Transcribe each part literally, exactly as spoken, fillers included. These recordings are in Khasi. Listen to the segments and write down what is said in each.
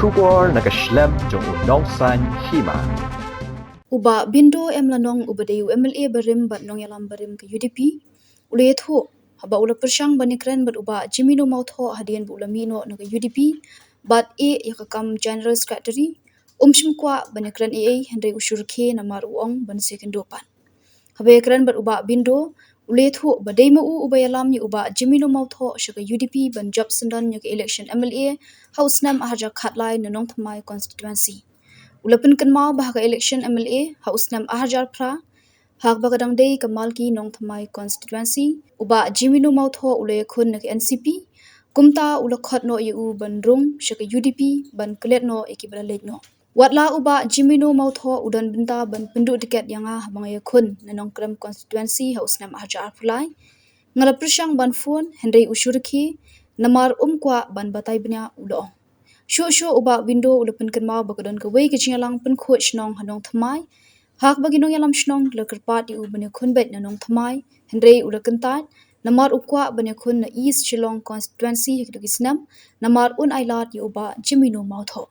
Khubor na ka shlem jong u Nongsaiñ Hima. U Bah Bindo M Lanong uba dei u M L A barim bad nongïalam barim ka U D P, u la ïathuh haba u la pyrshang ban ïakren bad u Bah Jemino Mawthoh hadien ba u la mih noh na ka U D P bad ïeh ïa ka kam General Secretary, um shym kwah ban ïakren ei ei hynrei u shu rkhie namar u ong ban sa ïakynduh pat. Haba ïakren bad u Bah Bindo, u la ïathuh ba dei ma u uba ïalam ïa u Bah Jemino Mawthoh sha ka U D P ban jop syndon ïa ka election M L A ha u snem ar hajar khatlai na Nongthymmai constituency. U la pynkynmaw ba ha ka election M L A ha u snem ar hajar phra, ha kaba ka dang dei ka Malki Nongthymmai constituency, u Bah Jemino Mawthoh u la ïakhun na ka N C P, kumta u la khot noh ïa u ban rung sha ka U D P ban klet noh ïa kiba la leit noh. Wat la u Bah Jemino Mawthoh u don bynta ban pynduh tiket ïa nga haba nga ïakhun na Nongkrem constituency ha u snem ar hajar arphew lai, nga la pyrshang ban phone hynrei u shu rkhie namar um kwah ban batai bniah, u la ong. Shuh shuh u Bah Bindo u la pynkynmaw ba ka don kawei ka jingïalang pynkhuid shnong ha Nongthymmai, ha kaba ki nongïalam shnong ki la kyrpad ïa u ban ïakhun beit na Nongthymmai hynrei u la kyntait namar u kwah ban ïakhun na East Shillong constituency ha kito ki snem namar un ailad ïa u Bah Jemino Mawthoh.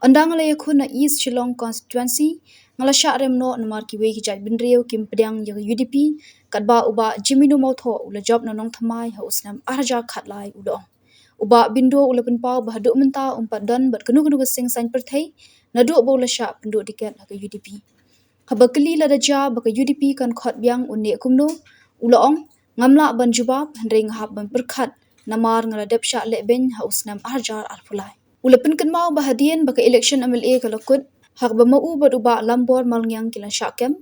Ynda nga la ïakhun na East Shillong constituency, nga la shah rem noh namar kiwei ki jaitbynriew kim pdiang ïa ka U D P, katba u Bah Jemino Mawthoh u la jop na Nongthymmai ha u snem ar hajar khatlai, u la ong. U Bah Bindo u la pynpaw ba haduh mynta um pat don bad kano kano ka seng saiñ pyrthei naduh ba u la shah pynduh tiket ha ka U D P. Haba kylli lada jia ba ka U D P kan khot biang un neh kumno, u la ong, ngam lah ban jubab hynrei nga hap ban pyrkhat namar nga la dep shah lehbeiñ ha u snem ar hajar arphew lai. U la pynkynmaw ba hadien ba ka election M L A ka la kut, ha kaba ma u bad u Bah Lambor Malngiang ki la shah kem,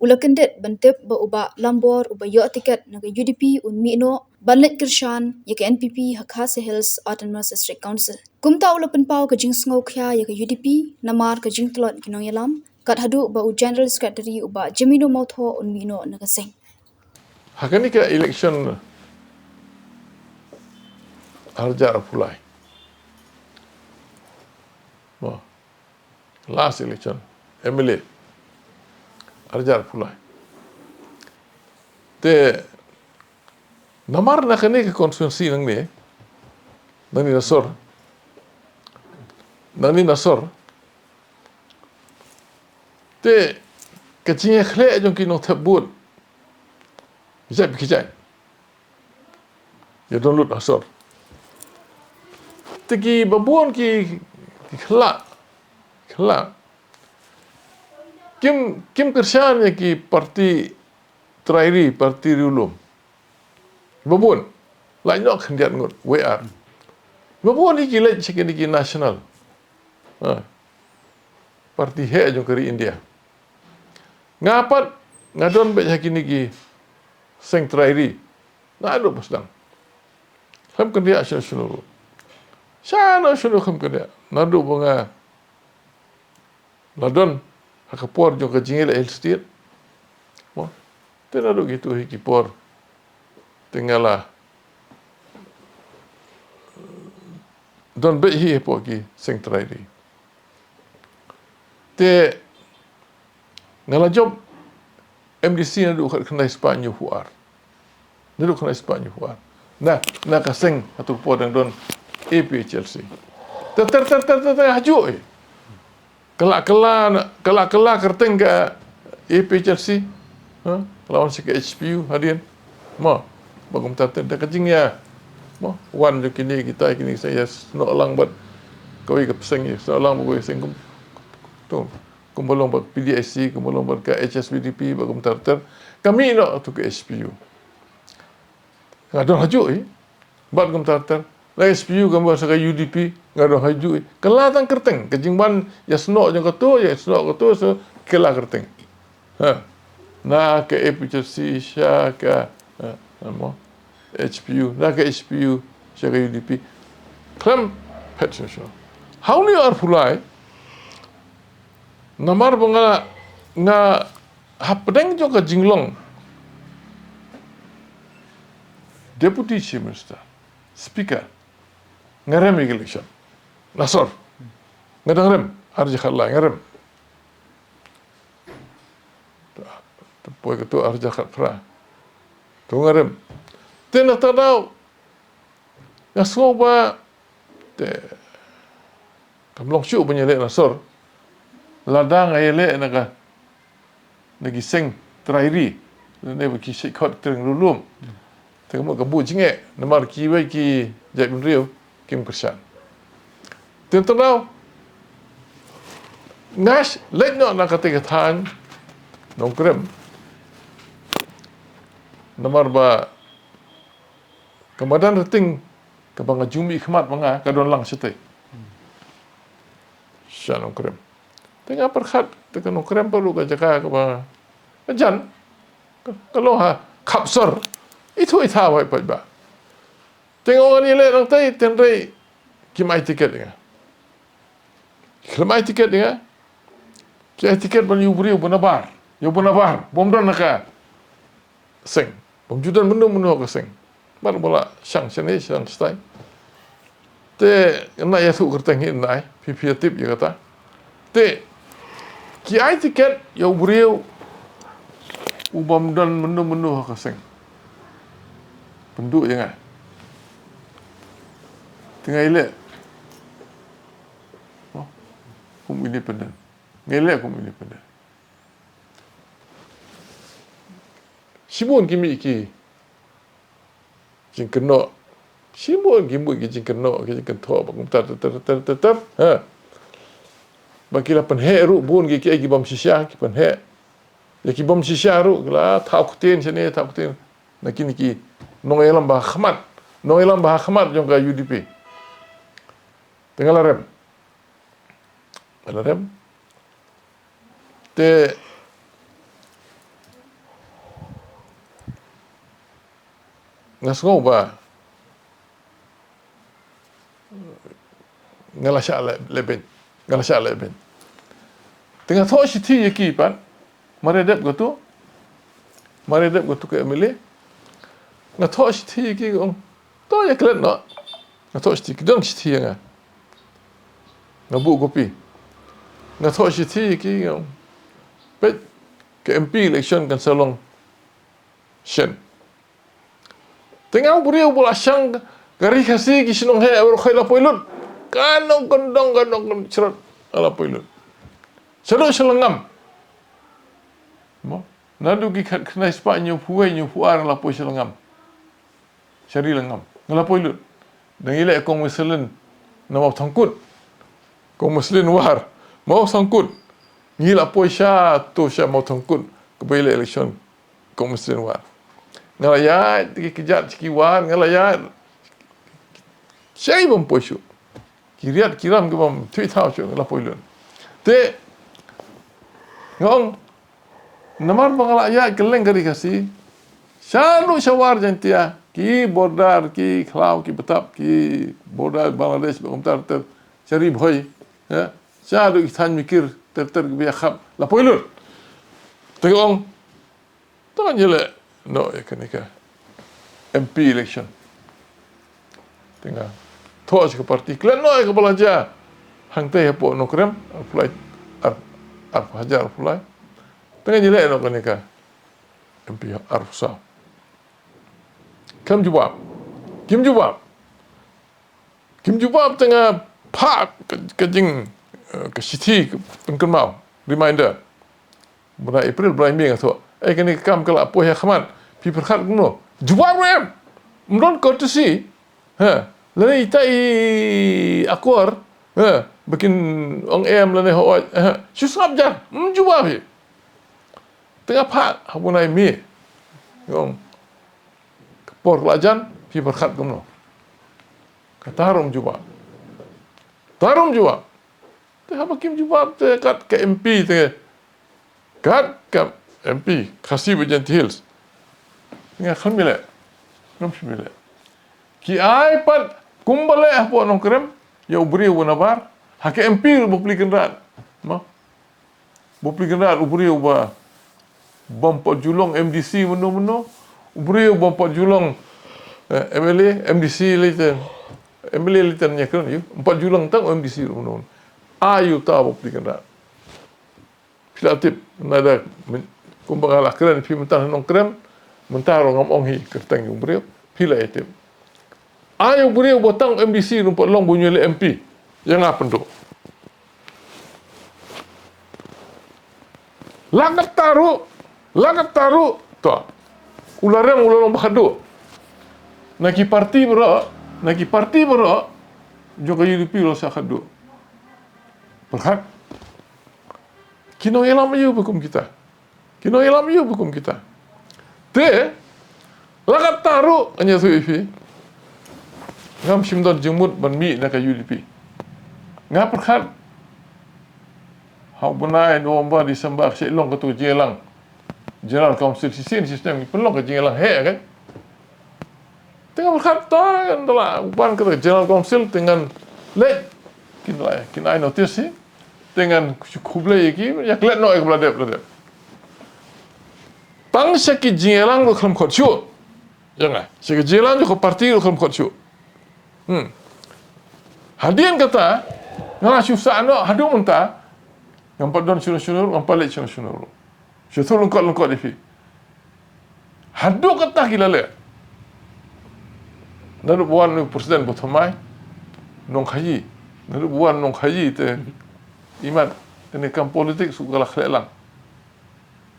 u la kyndit ban tip ba u Bah Lambor uba ïoh tiket na ka U D P un mih noh ban leit kyrshan ïa ka N P P ha Khasi Hills Autonomous District Council. Kumta u la pynpaw ka jingsngewkhia ïa ka U D P namar ka jingtlot ki nongïalam, kat haduh ba u General Secretary u Bah Jemino Mawthoh un mih noh na ka seng. Ha kane ka election ar hajar arphew lai. Mo. Last election, M L A. Ar hajar arphew lai. Te namar na kane ka constituency nangne, nangne na sor, nangne na sor, te ka jingïakhleh jong ki nongthep vote, jait bad ki jait, ïa don lut ha sor. Te kiba bun ki, ki khlah, khlah, kim, kim kyrshan ïa ki party trai ri, party riewlum. Ba bun, lait noh khyndiat ngut, wei ar. Ba bun hi ki leit sha kine ki national, ha, party heh jong ka ri India. Nga pat, nga don beit ha kine ki seng trai ri naduh ba sdang. Khlem kynriah shano shano ruh. Shano shano khlem kynriah. Naduh ba nga la don ha ka por jong ka jingïaleh Hill State. Mo, te naduh kito hi ki por te nga la don beit hi hapoh ki seng trai ri. Te nga la jop M D C naduh khatkhyndai spah hynñiewphew ar. Naduh khatkhyndai spah hynñiewphew ar. Na, na ka seng hato por dang don A P H L C. Ter ter ter ter ter, ter hajuh eh. Ka la, ka la, ka la, ka la kyrteng ka A P H L C. Ha? Ka la wan sha ka H P U hadien. Mo, ba kumta te da ka jingïa, mo, wan jong kine kita, kine ki seng ïasnoh lang bad kawei ka seng, ïasnoh lang bad kawei ka seng kum, to, kumba long bad P D I C, kumba long bad ka H S P D P, ba kumta ter. Ka mih noh to ka H P U. Nga don hajuh hi. Bad kumta ter. Na H P U kumba sha ka U D P, nga don hajuh hi. Ka la tang kyrteng, ka jingwan ïasnoh jong kato, ïasnoh kato, so ka la kyrteng. Ha. Na ka A P H L C sha ka, ha, mo, H P U, na ka H P U sha ka U D P. Khlem phet shano shano. Ha une u arphew lai, namar ba nga, nga hapdeng jong ka jinglong Deputy Chief Minister, Speaker, nga rem ïa ka election. Na sor. Nga dang rem, ar hajar khatlai nga rem. Te poi kato ar hajar khatphra. To nga rem. Te na kata ka daw nga sngew ba te Kam long shuh ban ïaleh na sor. Lada nga ïaleh na ka, na ki seng trai ri, lane ba ki shait khot tyreng ruh lum. Te ka mut ka buh jingeh, namar kiwei ki jaitbynriew kim kyrshan. Te tang daw, nga leit noh na kata ka thaiñ Nongkrem. Namar ba ka madan rating kaba nga ju mih khmat ma nga ka don lang shatei. Sha Nongkrem. Te nga pyrkhat, te ka Nongkrem pat ruh ka jaka kaba ka jan, ka, ka long ha khap sor. Ithuh ithaw wai paidbah. Te nga ong ngan ïaleh nangtei, hynrei kim ai tiket ïa nga. Kim ai tiket ïa nga. Ki ai tiket ban ïa u briew ba nabar, ïa u ba nabar, bym don ha ka seng. Bym ju don mynno mynno ha ka seng. Bad ba la shang shane shang shatai. Te nga ïathuh kyrteng hi nai, phi phi ïa tip ïa kata. Te ki ai tiket ïa u briew u bym don mynno mynno ha ka seng. Pynduh ïa nga. Te nga ïaleh, oh, kum independent. Nga ïaleh kum independent. Shibun ki mih ki jingkynnoh. Shibun ki mih ki jingkynnoh, ki jingkynthoh, ba kumta ter ter ter ter ter. Ha. Ba ki la pynheh ruh bun ki, ki, ki bym shisha, ki pynheh. Ïa ki bym shisha ruh, ki la thaw ktien shane, thaw ktien. Na kine ki nongïalam ba ha khmat. Nongïalam ba ha khmat jong ka U D P. Te nga la rem. Nga la rem. Te nga sngew ba nga la shah leh, leh beiñ. Nga la shah leh beiñ. Te nga thoh shithi ïa ki pat. Mar ïa dep katu. Mar ïa dep katu ka M L A. Nga thoh shithi ïa ki, nga ong, to ïa klet noh. Nga thoh shithi, ki don shithi ïa nga. Nga buh copy. Nga thoh shithi ïa ki, nga ong, peit, ka M P election kan sa long shen. Te nga u briew ba la shang ka Ri Khasi, ki shnong heh baroh khoit la poi lut. Ka nongkyndong, ka nongkyndong shrot, la poi lut. Shaduh sha Lyngngam. Mo? Naduh ki khatkhyndai spah hynñiewphew wei, hynñiewphew ar la poi sha Lyngngam. Sha Ri Lyngngam. Nga la poi lut. Dang ïaleh kong Mislin na Mawthangkut. Kong Mislin War. Mawthangkut. Ngi la poi sha to sha Mawthangkut. Kaba ïaleh election. Kong Mislin War. Nga la ïaid ki kjat ki war, nga la ïaid. Shai bym poi shuh. Ki riat ki ram ki bym thui thaw shuh, nga la poi lut. Te nga ong, namar ba nga la ïaid kylleng ka Ri Khasi. Shaduh sha War Jaintia, ki border, ki khlaw, ki btap, ki border Bangladesh, ba kumta ter ter, sha Ri Bhoi, ha. Shaduh ki thaiñ Mikir, ter ter ki ba ïa khap, la poi lut. Te nga ong, to ngan ïaleh noh ïa kane ka M P election. Te nga thoh sha ka party, klet noh ïa kaba la jia hangtei hapoh Nongkrem, arphew lai, ar, arphew hajar arphew lai. Te ngan ïaleh noh kane ka M P arphew saw. Kim jubab. Kim jubab. Kim jubab, te nga phah ka, ka jing, eh, ka shithi, ka pynkynmaw, reminder. Bnai April, bnai May nga thoh. Eh, kane ka kam ka la poi ha khmat. Phi pyrkhat kumno? Jubab ruh em. Ym don courtesy. Ha. Lane ita i akor. Ha. Ba kin ong em lane hooid. Ha. Shu sngap jar. Ym jubab hi. Te nga phah ha bnai May. Nga ong, ka por ka la jan, phi pyrkhat kumno? Kata ruh ym jubab. Kata ruh ym jubab. Te haba kim jubab te kat ka M P te, kat ka M P Khasi Bajaintia Hills. Nga khlem ïaleh. Ngam shym ïaleh. Ki ai pat kumba leh hapoh Nongkrem ïa u briew u nabar. Ha ka M P ruh bapli kynrad. Mo? Bapli kynrad, u briew ba bym pat ju long M D C mynno mynno, u briew bym pat ju long, eh, M L A, M D C lei te, M L A lei te ñiah kren ïa u, ym pat ju long tang M D C ruh mynno mynno. Ai uta bapli kynrad. Phi la tip, nada, men-, kumba nga la kren, phi mynta ha Nongkrem, mynta ruh ngam ong hi kyrteng u briew, phi la ïa tip. Ai u briew ba tang M D C ruh ym pat long ba un ïaleh M P. Ïa nga pynduh. La katta ruh, la katta ruh. To. U la rem, u la long ba khadduh. Na ki parti baroh, na ki parti baroh jong ka U D P u la shah khadduh. Pyrkhat. Ki nongïalam aïu ba kum kita? Ki nongïalam aïu ba kum kita? Te la katta ruh, nga ïathuh ïa phi, ngam shym don jingmut ban mih na ka U D P. Nga pyrkhat ha u bnai November, December, ka shu long katu ka jingïalang General Council, shisien shisnem ngi pynlong ka jingïalang heh, kan? Te nga pyrkhat, to ngan da lah ban ka General Council, te ngan leit, kin da lah, kin ai notice hi. Te ngan khublei ïa ki, ïa klet noh ïa ka ba la dep, la dep. Tang sha ki jingïalang ruh khlem khot shuh. Ïa nga, sha ki jingïalang jong ka parti ruh khlem khot shuh. Hmm. Hadien kata, nga la shu sah noh haduh mynta, ngam pat don shuh shuh, ngam pat leit shuh shuh. Shu tu lyngkot-lyngkot ïa phi. Haduh katta ki la leh. Naduh ba wan u president ba thymmai, nongkhaïi. Naduh ba wan nongkhaïi te, imat, kane kam politik shu ka la khleh lang.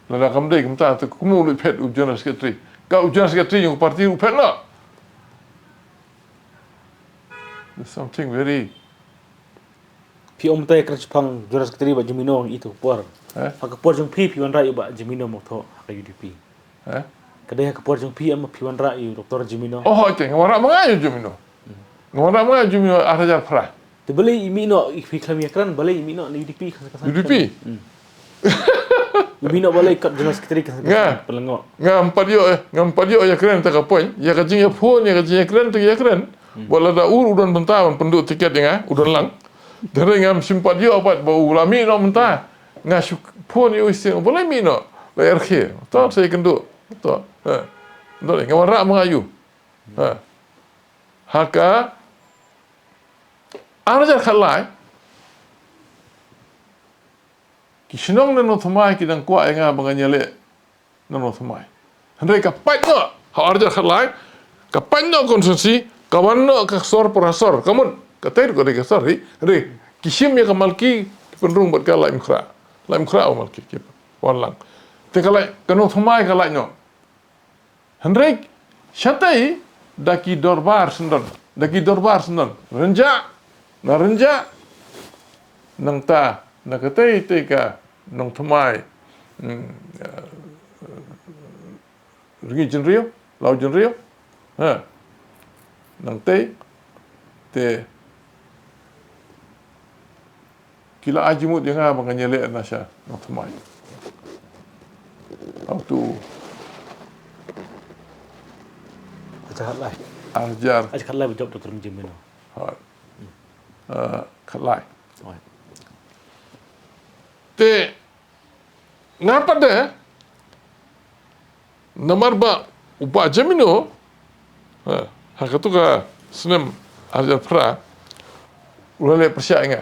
Lada kam dei kumta te kumno u leit phet u general secretary. Ka u general secretary jong ka parti u phet noh. There's something very Phi ong mynta ïakren shaphang General Secretary Bah Jemino, ïa tu ka por. Eh? Ha ka por jong phi, phi wanrah ïa u Bah Jemino mo thoh ha ka U D P? Eh? Ka dei ha ka por jong phi em phi wanrah ïa u Doctor Jemino? Oh, okay, nga wanrah ma nga ïa u Jemino. Nga wanrah ma nga ïa u Jemino ar hajar phra. Te balei i mih noh, i phi khlem ïakren, balei i mih noh na U D P, ka, ka, ka, U D P? Hmm. Ïa mih noh balei kot General Secretary ka, ka, nga, ka, pynlyngngoh. Ngam pat ïoh, eh, ngam pat ïoh ïakren te ka point. Ïa ka jingïaphone, ïa ka jingïakren te ïakren. Hmm. Ba lada u, u don bynta ban pynduh tiket ïa nga, u don lang. Te hynrei ngam shym pat ïoh pat ba u la mih noh mynta. Nga shu phone ïa u shisien, balei mih noh? La ïarkhie. To sa ïakynduh. To. Ha. Nga wanrah ma nga ïa u. Ha. Ha ka ar hajar khatlai. Ki shnong na Nongthymmai ki dang kwah ïa nga ba ngan ïaleh na Nongthymmai. Hynrei ka pait noh ha ar hajar khatlai, ka pait noh constituency, ka wan noh ka sor para sor, ka mut, katei ruh ka dei ka sor hi, hynrei ki shim ïa ka Malki, ki pynrung bad ka Laitumkhrah. Laitumkhrah bad Malki, ki wan lang. Te ka lait, ka Nongthymmai ka lait noh. Hynrei shatei da ki dorbar syndon, da ki dorbar syndon. Rynjah, na rynjah, nangta, na katei tei ka Nongthymmai, hmm, eh, Rngiew Jynriew, Law Jynriew, ha. Nangtei, te, ki la ai jingmut ïa nga ba ngan ïaleh na sha Nongthymmai. Hangtu. Ar hajar khatlai. Ar hajar. Ar hajar khatlai ba jop Doctor Jemino. Ha. Ah, khatlai. Oi. Te, nga pat de, namar ba u Bah Jemino, ha, ha katu ka snem ar hajar phra, u la leh pyrshah ïa nga.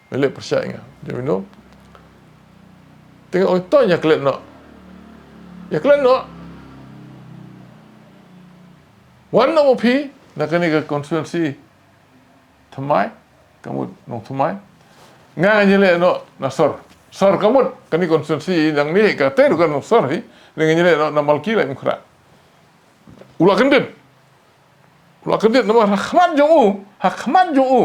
U la leh pyrshah ïa nga. Jemino. Te nga ong to ïa klet noh. Ïa klet noh. Wan noh ma phi, na kane ka constituency thymmai, ka mut Nongthymmai. Nga ngan ïaleh noh na sor. Sor ka mut, kane constituency nangne katei ruh ka Nongthymmai, ngan ïaleh noh na Malki Laitumkhrah. U la kyndit. U la kyndit namar ha khmat jong u, ha khmat jong u.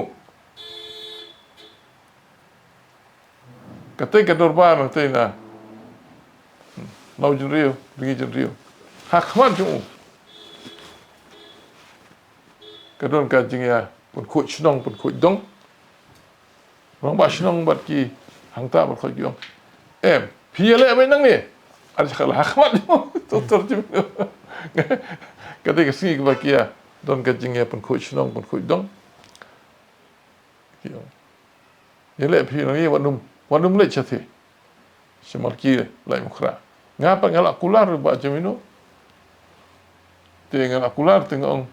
Katei ka dorbar katei na Law Jynriew, Rngiew Jynriew. Ha khmat jong u. Ka don ka jingïa pynkhuid shnong pynkhuid dong. Rangbah shnong bad ki hangta bad khoit ki ong, em, phi ïaleh beit nangne? Ar hajar khatlai ha khmat jong u. Doctor Jemino. Katei ka sngi kaba ki ïa don ka jingïa pynkhuid shnong pynkhuid dong. Ki ong, ïaleh phi nangne, wat nym, wat nym leit shatei. Sha Malki Laitumkhrah. Nga pat nga la kular Bah Jemino. Te nga la kular te nga ong,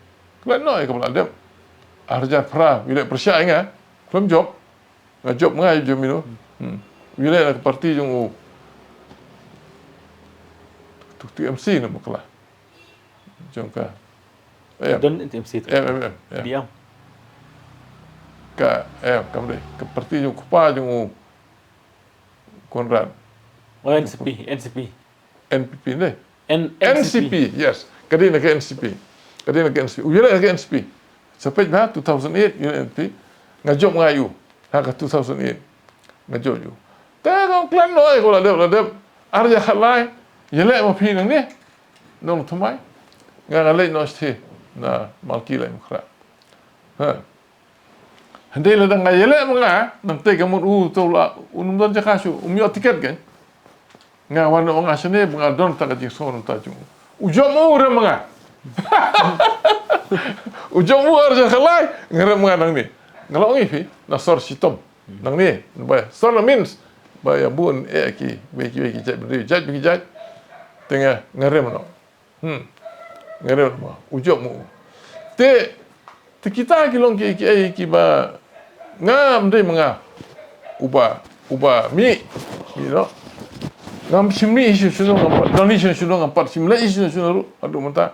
klet noh ïa kaba la dep. Ar hajar phra, u leh pyrshah ïa nga. Khlem jop. Nga jop nga ïa u Jemino. Hmm. U leh na ka parti jong u. Tu, tu M C na bakla. Jong ka. Em. Don T M C tu. Em, em, em, em. Diam. Ka, em, kam dei. Ka parti jong u kpa jong u Conrad. Oh, N C P, N C P. N P P ne? N-, N C P. N C P, yes. Ka dei na ka N C P. Ka dei na ka N C P. U ïaleh na ka N C P. Sa peit ba two thousand eight, ïaleh N C P. Nga jop nga ïa u. Ha ka two thousand eight. Nga jop ïa u. Te nga khlem noh ïa u, la dep, la dep. Ar hajar khatlai. Ïaleh ma phi nangne. Nongthymmai. Nga, nga leit noh shatei na Malki Laitumkhrah. Ha. Hynrei lada nga ïaleh ma nga, nangta ka mut u to la, um don jaka shuh, um ïoh tiket kein. Nga wan noh ma nga shane, ba nga don ta ka jingsngew nangta jong u. U jop ma u rem ma nga. U jop ma u ar hajar khatlai, nga rem ma nga nangne. Nga la ong ïa phi, na sor shitom. Nangne, ba sor na means, ba ïa bun eh ki, wei ki, wei ki jait, wei ki jait, wei ki jait. Te nga, nga rem noh. Hmm. Nga rem ma u jop ma u. Te, te kita ki long ki, ki, eh, kiba ngam dei ma nga uba, uba mih, you know. Ngam shim mih shuh shuh, ngam pat don shuh shuh, ngam pat shim leh shuh shuh ruh haduh mynta.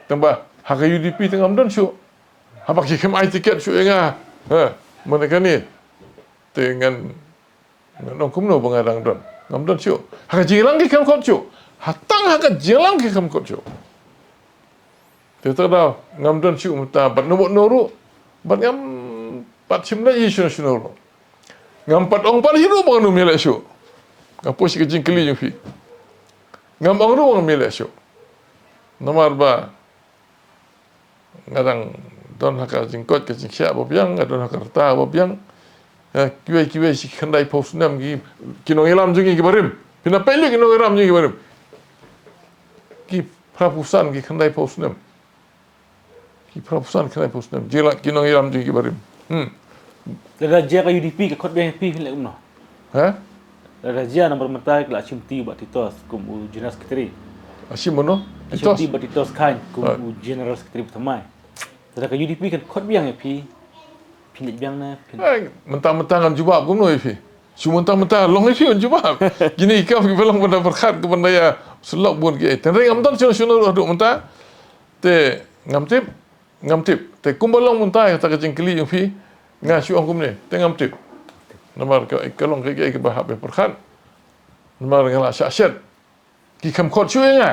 Tangba ha ka U D P te ngam don shuh. Haba ki khlem ai tiket shuh ïa nga. Ha, mynta kane te ngan Ngan ong kumno ba nga dang don. Ngam don shuh. Ha ka jingïalang ki khlem khot shuh. Ha tang ha ka jingïalang ki khlem khot shuh. Te ta daw ngam don shuh mynta bad no bad no ruh. Bad ngam pat shim leh shuh shuh ruh. Ngam pat ong pat hi ruh ba ngam ïaleh shuh. Nga poi sha ka jingkylli jong phi. Ngam ong ruh ba ngam ïaleh shuh. Namar ba nga dang don ha ka jingkoit ka jingkhiah ba biang, nga don ha ka rta ba biang. Eh, kiwei kiwei shi khyndai phew snem ki, ki nongïalam jong ngi kiba rim. Phin ïa peit leh ki nongïalam jong ngi kiba rim. Ki phra phew san ki khyndai phew snem. Ki phra phew san khyndai phew snem. Jingïalam, ki nongïalam jong ngi kiba rim. Hmm. Lada jia ka U D P ka khot biang ïa phi, phin leh kumno? Ha? Lada jia namar mynta ka la shim ti Bah Titos kum u General Secretary. La shim mano? La shim Titos? Ti Bah Titos Chyne kum u General Secretary ba thymmai. Lada ka U D P kan khot biang ïa phi, phin leit biang ne phin. Eh, mynta mynta ngan jubab kumno ïa phi. Shu mynta mynta long ïa phi ngan jubab. Kine ki kam kiba long bynta pyrkhat ka bynta ïa sylok bun ki. Tang re ngam don shuh shuh ruh haduh mynta. Te ngam tip. Ngam tip. Te kumba long mynta ïa kata ka jingkylli jong phi, nga shu ong kumne, te ngam tip. Namar ka, ka long ka, ka, kaba hap ban pyrkhat. Namar nga la shah shet. Ki khlem khot shuh ïa nga.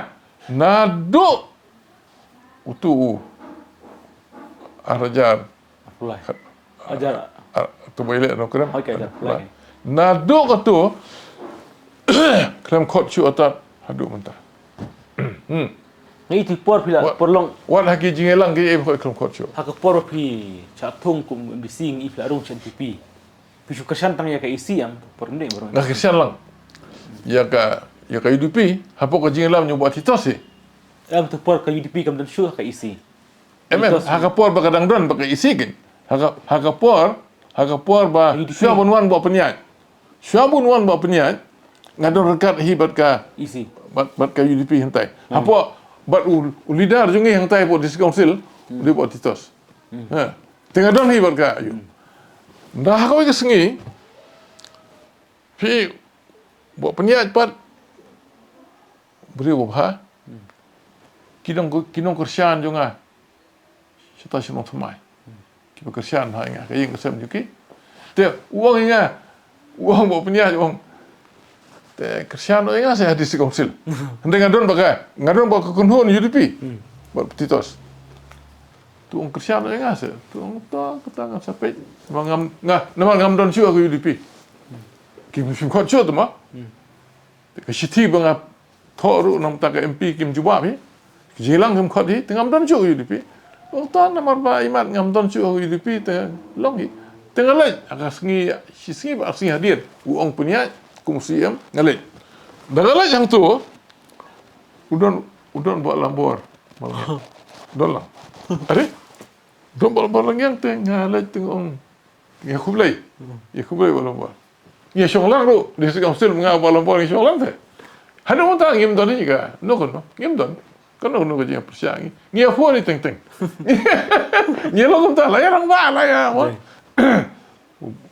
Naduh utu u ar hajar. Ar hajar. Ar, tu ba ïaleh nongkrem. Okey, ar hajar. Naduh katu khlem khot shuh ata haduh mynta. Hmm. Nga ïohi por phi la, por long. Wat ha ki jingïalang ki ïa phi khot, khlem khot shuh. Ha ka por phi shah thung kum M D C nga ïohi phi la rung sha N P P. Phi shu kyrshan tang ïa ka E C em, por mynne baroh. Nga kyrshan lang ïa ka, ïa ka U D P hapoh ka jingïalam jong Bah Titos hi. Em, tu por ka U D P kam don shuh ha ka E C. Em, em, Titos ha ka por ba ka dang don bad ka E C kein. Ha ka, ha ka por, ha ka por ba U D P. Shuwa ban wan Bah Pynïaid. Shuwa ban wan Bah Pynïaid, nga don ryngkat hi bad ka E C. Bad, bad ka U D P hangtai. Hmm. Hapoh, bad u, u leader jong ngi hangtai hapoh District Council, hmm, u dei Bah Titos. Hmm. Ha. Te nga don hi bad ka, aïu. Hmm. Ynda ha kawei ka sngi, phi, Bah Pynïaid pat, briew babha. Hmm. Ki nong, ki nongkyrshan jong nga. Shata sha nongthymmai. Hmm. Kiba kyrshan ha nga, ka ïing ka sem jong ki. Te, u ong ïa nga, u ong Bah Pynïaid, u ong. Te kyrshan ïa nga sha District Council. Hynrei nga don bad ka, nga don bad ka kynhun U D P. Hmm. Bad Bah Titos. Tu ong kyrshan ïa nga sha. Tu ong to, kata nga sa peit. Namar ngam, nga, namar ngam don shuh ha ka U D P. Ki shim khot shuh tu ma. Hmm. Ka shithi ba nga thoh ruh na bynta ka M P kim jubab hi. Ka jingïalang kim khot hi, te ngam don shuh ha ka U D P. Ong to namar ba imat ngam don shuh ha ka U D P te long hi. Te nga leit, ha ka sngi, shi sngi ba ar sngi hadien. U ong Pynïaid, kum C M, nga leit. Da nga leit hangto, u don, u don Bah Lambor. Don lang. Are? Don Bah Lambor lang ïa te, nga leit te nga ong. Ïa khublei. Ïa khublei Bah Lambor. Ïa shong lang ruh, District Council nga Bah Lambor ïa shong lang te. Haduh mynta ngim don ïa ka, no, kano, ngim don. Kano, kano ka jingpyrshah ngi. Ngi ïa phone teng teng. Ngi long kumta, la ïa rangbah, la ïa, mo.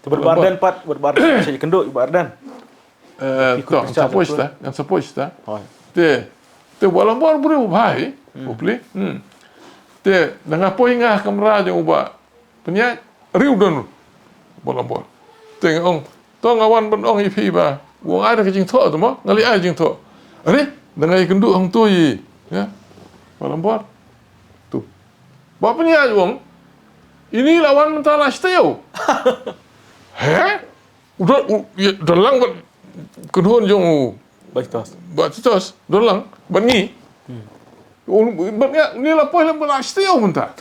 Te bad Bah Ardent pat, bad Bah Ardent, sa ïakynduh Bah Ardent. Eh, to, ngan sa poi shata, ngan sa poi shata. Te, te Bah Lambor briew babha hi, hopefully. Hmm. Te, da nga poi nga ha kamra jong u Bah Pynïaid, ri u don Bah Lambor. Te nga ong, to nga wan ban ong ïa phi ba, U ong ai da ka jingthoh tu mo, nga leh ai jingthoh. Are, da nga ïakynduh hangto ïa, ïa Bah Lambor. Tu. Bah Pynïaid u ong, ini la wan mynta la shu taïew. He? U don, u, ïa, don lang bad kynhun jong u. Bah Titos. Bah Titos, don lang bad ngi. U, bad nga, ni la poi lem bad la shu taïew mynta.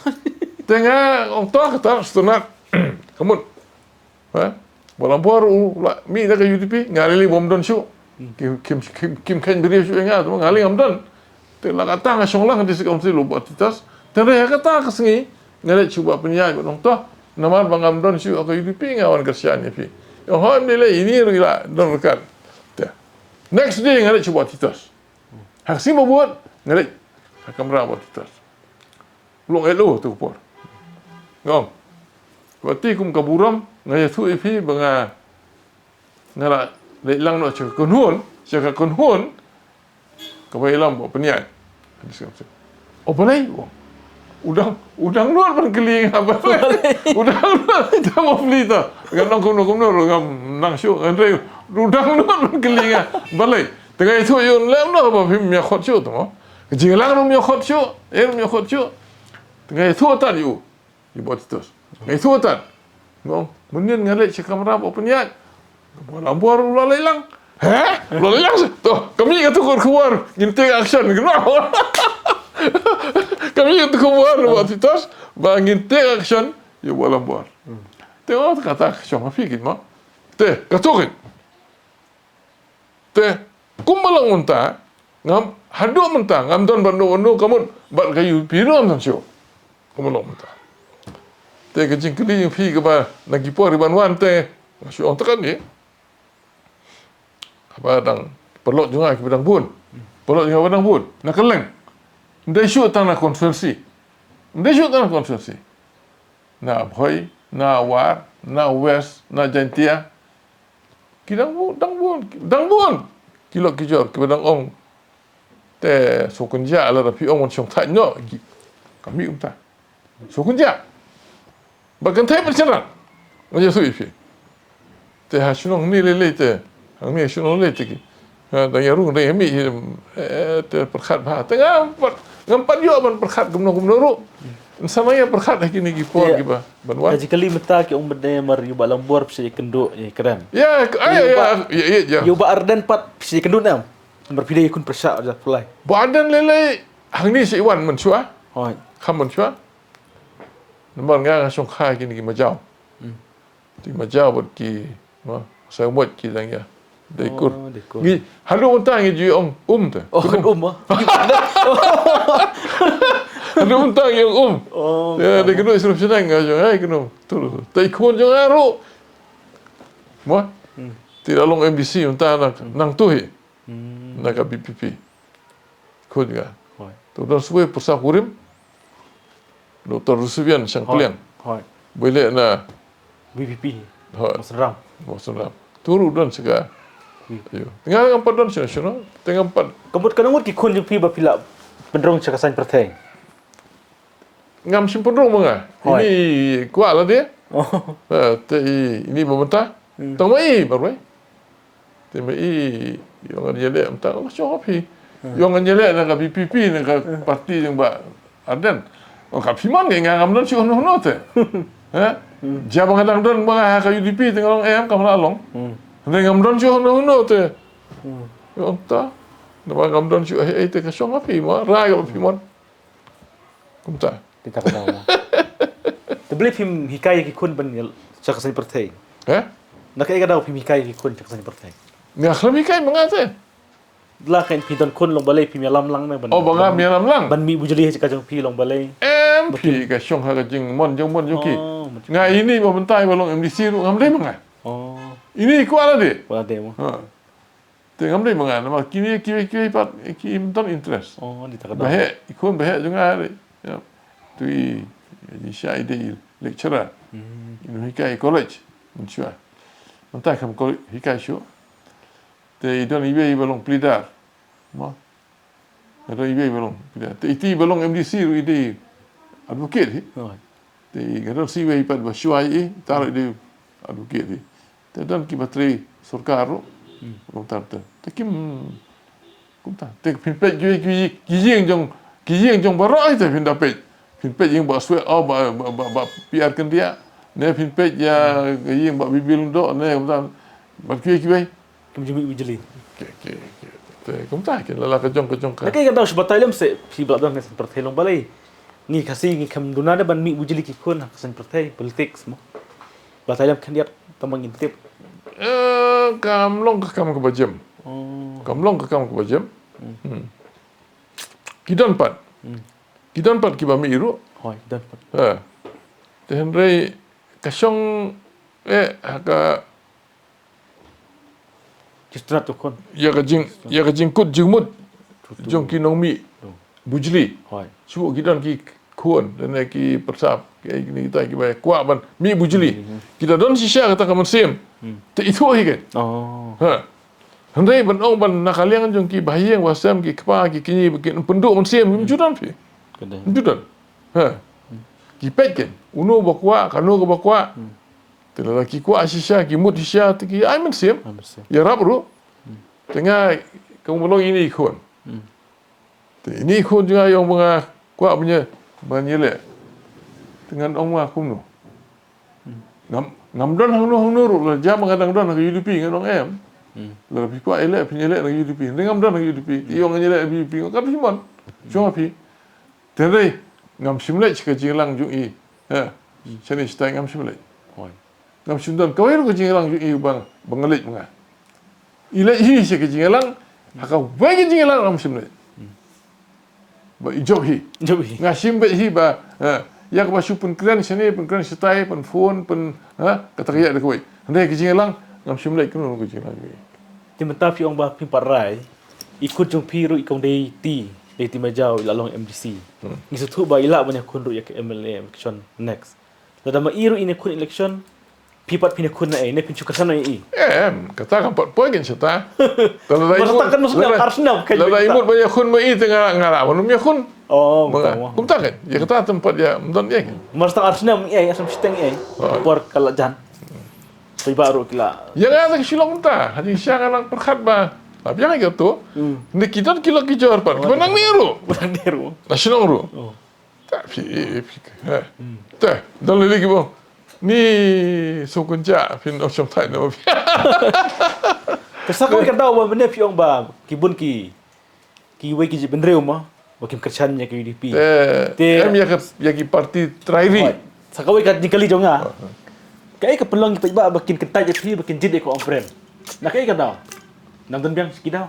Te nga ong to kata, stunat. Kamut. Ha? Bah Lambor u la mih na ka U D P, nga lei lei bym don shuh. Kim, kim, kim, kim kheiñ briew shuh ïa nga, te nga lei ngam don. Te la kata nga shong lang ha District Council u Bah Titos. Te hynrei ha kata ka sngi, nga leit sha u Bah Pynïaid bad ong to. Namar ba ngam don shuh ha ka U D P nga wan kyrshan ïa phi. Ong hooid, ym lei lei, ine ruh i la don ryngkat. Te. Next day nga leit sha u Bah Titos. Ha ka sngi ba bud, nga leit ha kamra u Bah Titos. U long L O ha tu ka por. Nga ong, kaba ïadei kum ka burom, nga ïathuh ïa phi ba nga, nga la leit lang noh sha ka kynhun, sha ka kynhun kaba ïalam Bah Pynïaï. O balei, u ong. U dang, u dang nud ban kylli nga balei. U dang nud, te mo phi to. Nga ong kumno kumno ruh ngam nang shuh, hynrei u dang nud ban kylli nga balei. Te nga ïathuh ïa u, lem noh ba phim ïakhot shuh te mo. Ka jingïalang ruh ym ïakhot shuh, eh, ym ïakhot shuh. Te nga ïathuh tad ïa u. Ïa u Bah Titos. Nga ïathuh tad. Nga ong, mynnin nga leit sha kamra Bah Pynïaid. Bah Lambor u la leit lang. He? U la leit lang seh. To, ka mih kata ka khubor, ngin take action. Ka mih kata ka khubor, Bah Titos, ba ngin take action ïa u Bah Lambor. Te nga ong, kata ka shong ha phi keiñ mo. Te, kata keiñ. Te, kumba long mynta, ngam, haduh mynta, ngam don bad uno uno, ka mut bad ka U D P ruh ngam don shuh. Kumba long mynta. Te ka jingkylli jong phi kaba na ki por kiban wan te, nga shu ong te kane. Haba dang, paralok jong nga kiba dang bun. Paralok jong nga ba dang bun. Na kylleng. Ym dei shuh tang na constituency. Ym dei shuh tang na constituency. Na Bhoi, na War, na West, na Jaintia. Ki dang bun, dang bun, dang bun. Ki lok ki jor, kiba dang ong. Te sngewkynjah lada phi ong ban shong thait noh. Ki, ka mih kumta. Sngewkynjah. Ba kynthei ban shynrang. Nga ïathuh ïa phi. Te ha shnong hangne lei lei te. Hangne ha shnong lei te ki. Ha, dang ïa rung, dang ïa mih, eh, te pyrkhat bha. Te ngam pat, ngam pat ïoh ban pyrkhat kumno kumno ruh. Ngam sa nang ïa pyrkhat ha kine ki por kiba ban wan. Ka jingkylli mynta ki ong mynne namar ïa u Bah Lambor phi sa ïakynduh ïa kren. Ïa, ïa, ïa, ïa. Ïa u Bah Ardent pat phi sa ïakynduh ne em? Namar phi dei khun pyrshah Bah Ardent lei lei hangne sa ïa wan mynshuwa. Hooid. Kham mynshuwa. Namar nga nga shongkha kine ki majaw. Hmm. Ki majaw bad ki, ma, sa mut ki dang ïa. Dei kur. Oh, dei kur. Ngi, haduh mynta ngi ju ong um te. Oh, um, ah. Haduh mynta ngi ong um. Oh, ïa, dei kynduh shnong shnong nga ju ong, hai kynduh. Tur. Te i khun jong nga ruh. Ma? Hmm. Te i la long M D C mynta nang, nang tu hi. Hmm. Na ka V P P. Khun nga. Hooid. Tu don sa uwei u pyrsa kurim. Doktor Rusibian Shangpliang. Hooid. Hooid. Ba ïaleh na V P P. Hooid. Mawsynram. Mawsynram. Tu ruh don sa ka. Hmm. Ïa. Te nga ngam pat don shuh shuh. Te ngam pat. Ka mut katno ngut ki khun jong phi ba phi la pynrung sha ka saiñ pyrthei? Ngam shym pynrung ma nga. Hooid. Ine i kwah lade. Oh. Eh, te i, ine ba mynta. Hmm. Tang ma i marwei. Te ma i, i ong ngan ïaleh mynta, nga shong ha phi. Hmm. I ong ngan ïaleh na ka V P P, na ka, hmm, party jong Bah Ardent. Ong ka phi mon ngi, nga ngam don shuh hano hano te. Ha? Hmm. Ïa ba nga dang don ba nga ha ka U D P te nga long em, kam lah long. Hmm. Hynrei ngam don shuh hano hano te. Hmm. I ong ta. Naba ngam don shuh ei ei te ka shong ha phi ma, rai ka ba phi mon. Kumta. Te ta ka daw. Te balei phim hikai ïa ki khun ban ïa sha ka saiñ pyrthei? Eh? Na kaei ka daw phim hikai ïa ki khun sha ka saiñ pyrthei? Nga khlem hikai ma nga te. La kaei phi don khun long balei phim ïalam lang ne ban. Oh, ba ngam ïalam lang. Ban mih bujli ha ka jong phi long balei. Em, ba phi kim ka shong ha ka jingmon jong mon jong ki. Oh, nga ine ba mynta ba long M D C ruh ngam dei ma nga. Oh. Ine i kwah lade. Kwah lade mo. Ha. Te ngam dei ma nga namar kine kiwei kiwei pat kim don interest. Oh, dei ta ka daw. Ba heh, i khun ba heh jong nga re. Ïa. Tu i, i shai dei lecturer. Hmm. I nonghikai college. Mynshuwa. Mynta kam college hikai shuh. Te i don iwei ba long pleader. Mo. I don iwei ba long pleader. Te iti ba long M D C ruh i dei advocate hi. Oh. Te nga don sa iwei pat ba shuwa i, ta ruh i dei advocate hi. Te don kiba trei sorkar ruh. Kumta te. Te kim kumta. Te phin peit ki ki ki ïing jong ki ïing jong baroh te phin da peit. Phin peit ïing ba Swe, oh, ba ba ba, ba P R Kyndiah. Ne phin peit ïa ïing ba Bibil Ndo ne kumta. Ba ki ki wei. Kim jingmih bujli. Ke ke ke. Te kumta ki la la ka jong ka jong ka. Lada ka dang shu batai lem se phi ba dang ngi sngewthuh long balei. Ngi Khasi ngi kam duna da ban mih bujli ki khun ha ka seng pyrthei politics mo. Batai lem khyndiat tang ba ngin tip. Eh, kam long ka kam kaba jem. Oh. Kam long ka kam kaba jem. Hmm. Ki don pat. Hmm. Ki don pat kiba mih ruh. Hooid, ki don pat. Eh. Te hynrei ka shong, eh, ha ka Ki strat tu khun. Ïa ka jing, ïa ka jingkut jingmut jong ki nongmih bujli. Hooid. Shu ki don ki khun, don ki pyrsa, ki ni kita kiba kwah ban mih bujli. Kita don shisha kata ka mynsiem. Hmm. Te itu hi kan. Oh. Ha. Hynrei ban ong ban na ka liang jong ki bahaïing bahasem, ki kpa ki kñi, ki pynduh mynsiem, ki mjudan phi. Mjudan. Ha. Ki peit kan. Uno ba kwah, kano ka ba kwah. Hmm. Te lada ki kwah shisha, ki mut shisha, te ki ai mynsiem. Ai mynsiem. Ïarap ruh. Hmm. Te nga, ka mut long ini khun. Hmm. Te ini khun jong nga ïong ba nga kwah ban ïa, ban ïaleh. Te ngan ong ma kumno. Hmm. Ngam, ngam don hangno hangno ruh, la jam nga dang don ha ka U D P ngan ong em. Hmm. Lada phi kwah ïaleh, phi ïaleh ha ka U D P. Te ngam don ha ka U D P. Te ïong ngan ïaleh ha ka U D P, ka phi mon. Jong phi. Te hynrei ngam shym leit sha ka jingïalang jong i. Ha. Shane shatai ngam shym leit. Hooid. Ngam shym don kawei ruh ka jingïalang jong i ba, ba nga leit ma nga. I leit hi sha ka jingïalang, ha kawei ka jingïalang ngam shym leit. Ba i jop hi. Jop hi. Nga shim beit hi ba, ha, ïa kaba shu pynkren shane, pynkren shatai, pynphone, pyn, ha, kata ka ïa da kawei. Hynrei ka jingïalang ngam shym leit kano ka jingïalang jong i. Te mynta phi ong ba phim pat rai, i khun jong phi ruh i kong Deiti, Deiti Majaw, i la long M D C. Hmm. Ngi sngewthuh ba i lah ban ïakhun ruh ïa ka M L A election next. Lada ma i ruh i ïakhun election, phi pat phin ïakhun na ei, ne phin shu kyrshan na ei. Em, kata kam pat poi kan shata. Lada i mut, lada i mut ban ïakhun ma i te nga, nga lah ban ym ïakhun. Oh, kumta kan. Ïa kata te pat ïa, ym don ïa kan. Mar tang ar snem ei, ar snem shiteng ei. Por ka la jan. Phi ba ruh ki la. Ïa nga te ka Shillong mynta, ha jingshisha nga nang pyrkhat ba. Hap ïa nga ïa to. Hmm. Ni ki don ki lok ki jor pat. Ki ba nang ni ruh. Ba nang ni ruh. Na Shillong ruh. Oh. Ta phi, phi, ha. Hmm. Ta, don lili ki ba. Ni sukun ja, phin ong shong thai na ba phi. Te sa kawei ka daw ba mynne phi ong ba, ki bun ki Kiwei ki jaitbynriew mo, ba kim kyrshan ïa ka U D P. Te, te em ïa ka, ïa ki parti trai ri. Hooid. Sa kawei ka jingkylli jong nga. Hooid. Kaei ka pynlong ki paidbah ba kin kyntait ïa phi, ba kin jied ïa ka Ong Pren? Na kaei ka daw? Nang don biang ki daw.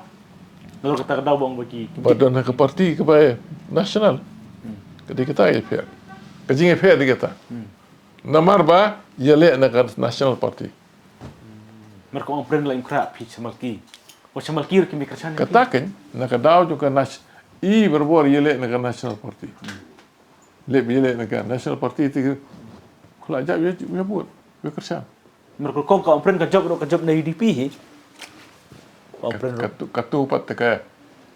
Nalor kata ka daw ba ong ba ki, ki ba jied. Don ha ka parti kaba national. Hmm. Ka dei kata ïa phi. Ka jingïapher dei kata. Hmm. Namar ba ïaleh na ka National Party. Mar ka Ong Pren la im khrah phi shamal ki. Wa shamal ki ruh ki mih kyrshan. Kata kan, na ka daw jong ka nas-, i barabor ïaleh na ka National Party. Hmm. Leh ïaleh na ka National Party te ki la jap ïa, ïa vote, ïa kyrshan. Mar ka kong ka Ong Pren ka jop ruh ka jop na U D P hi. Ka Ong Pren ruh. Ka, katu, katu pat te ka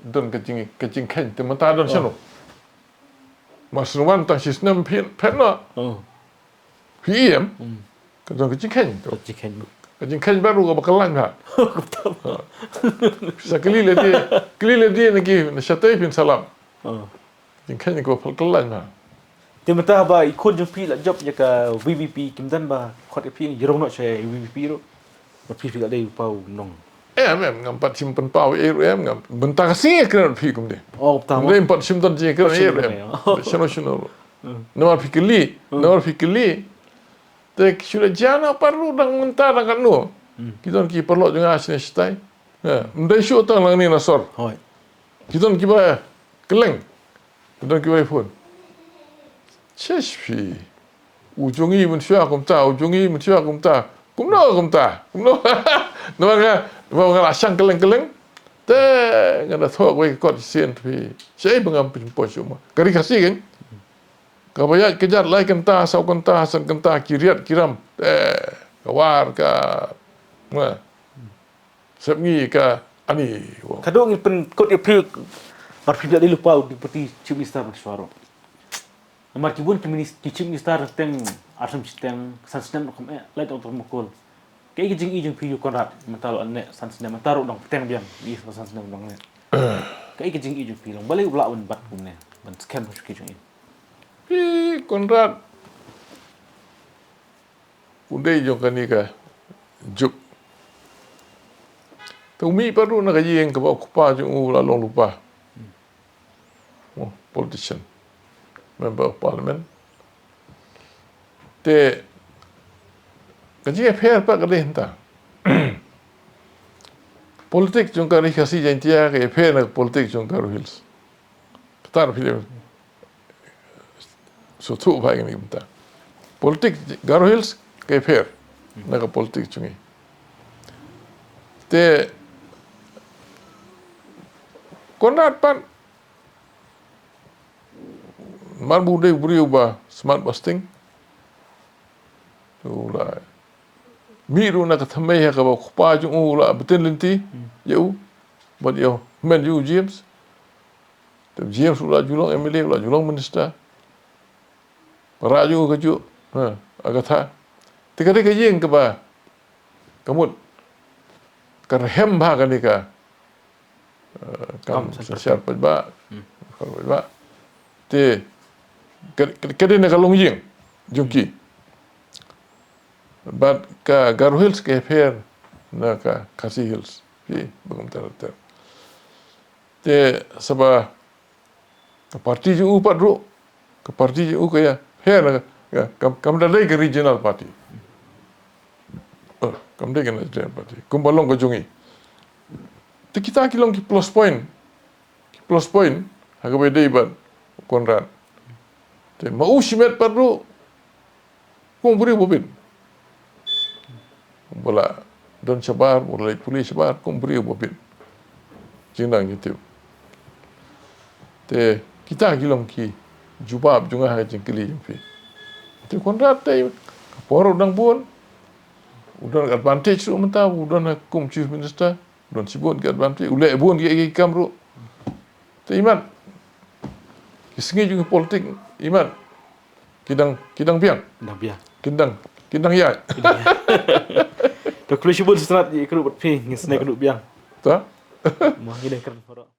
don ka jing, ka jingkheiñ te mynta don shano. Mar shu wan tang shi snem phi, phi no. Oh. Phi ïam. Hmm. Ka jong ka jingkheiñ to. Ka jingkheiñ. Ka jingkheiñ baroh kaba kyllain ha. Sa kylli lade, kylli lade na ki, na shatei phin sa lam. Oh. Jingkheiñ kaba kyllain ha. Te mynta ba i khun jong phi la jop ïa ka V P P kim don ba khot ïa phi ïarung noh sha V P P ruh. Ba phi phi la dei u paw nong. Em, em, ngam pat shim pynpaw ei ruh em, ngam. Mynta ka sngi kren phi kumne. Oh, mynta. Ngam pat shim don jingkren ei ruh em. Shano, shano ruh. Hmm. Namar phi kylli, hmm, namar phi kylli. Te ki shu la jia na pat ruh dang mynta dang katno. Hmm. Ki don ki paralok jong nga shane shatai. Ha, ym dei shuh tang lang ne na sor. Hooid. Ki don kiba kylleng. Ki don kiba phone. Shish phi. U jong i mynshuwa kumta, u jong i mynshuwa kumta. Kumno kumta? Kumno? Namar nga, namar nga la shang kylleng kylleng. Te nga da thoh kawei ka kot shisien phi. Shaei ba ngam pynpoi shuh ma. Ka ri Khasi kan. Kaba ïaid ka jait lai kynta, saw kynta, san kynta, ki riat ki ram. Te ka war ka, ma. Sep ngi ka ani. Kado ngin pynkut ïa phi. Mar phi la dei lypa u Deputy Chief Minister mynshuwa ruh. Namar ki bun ki minis-, ki Chief Minister teng ar snem shiteng, san snem ruh kam eh, lait tang tang mukul. Kaei ka jingïohi jong phi ïa u Conrad mynta ruh, ane san snem mynta ruh dang bteng biang, ïa san snem dang ne. Kaei ka jingïohi jong phi long balei u lah ban bat kumne, ban skhem ha ki jong i. Phi Conrad u dei jong kane ka juk. Te u mih pat ruh na ka ïing kaba u kpa jong u la long lypa. Oh, politician, member of parliament. Te ka jingïapher pat ka dei hynta. Politik jong ka Ri Khasi Jaiñtia ka ïapher na ka politik jong Garo Hills. Kata ruh phi dei sngewthuh bha ïa kane ka bynta. Politik Garo Hills ka ïapher na ka politik jong ngi. Te Conrad pat, namar ba u dei u briew ba smart ba sting, u la mih ruh na ka thymmei ha kaba u kpa jong u u la btin lynti ïa u bad ïa u hynmen jong u James. Te James u la ju long M L A, u la ju long minister. Para jong u kajuh, ha, Agatha. Te ka dei ka ïing kaba ka mut ka rhem bha kane ka, eh, kam synshar paidbah. Kam synshar paidbah. Te ka, ka, ka dei na ka longïing jong ki. Bad ka Garo Hills ka ïapher na ka Khasi Hills. Phi, ba kumta ter. Te saba ka parti jong u pat ruh, ka parti jong u ka ïapher na ka, ka, kam, kam da dei ka regional party. Oh, kam dei ka regional party. Kumba long ka jong ngi. Te kita ki long ki plus point. Ki plus point ha kaba ïadei bad u Conrad. Te ma u shimet pat ruh, kum u briew ba bit. Ba la don shabar, ba la leit pule shabar, kum u briew ba bit. Jingnang jingtip. Te kita ki long ki jubab jong nga ha ka jingkylli jong phi. Te u Conrad te ka por u dang bun. U don ka advantage ruh mynta, u don ha kum chief minister. Don shibun ki advantage, u leh bun ki, ki kam ruh. Te imat ki sngi jong ki politik, imat ki dang, ki dang biang. Dang biang. Ki dang, ki dang ïaid. Ki dang ïaid. To khublei shibun Syed Conrad, ïa ka ruh bad phi, ngi sngewbha ka ruh biang. Ta? Mo ngi dang kren baroh.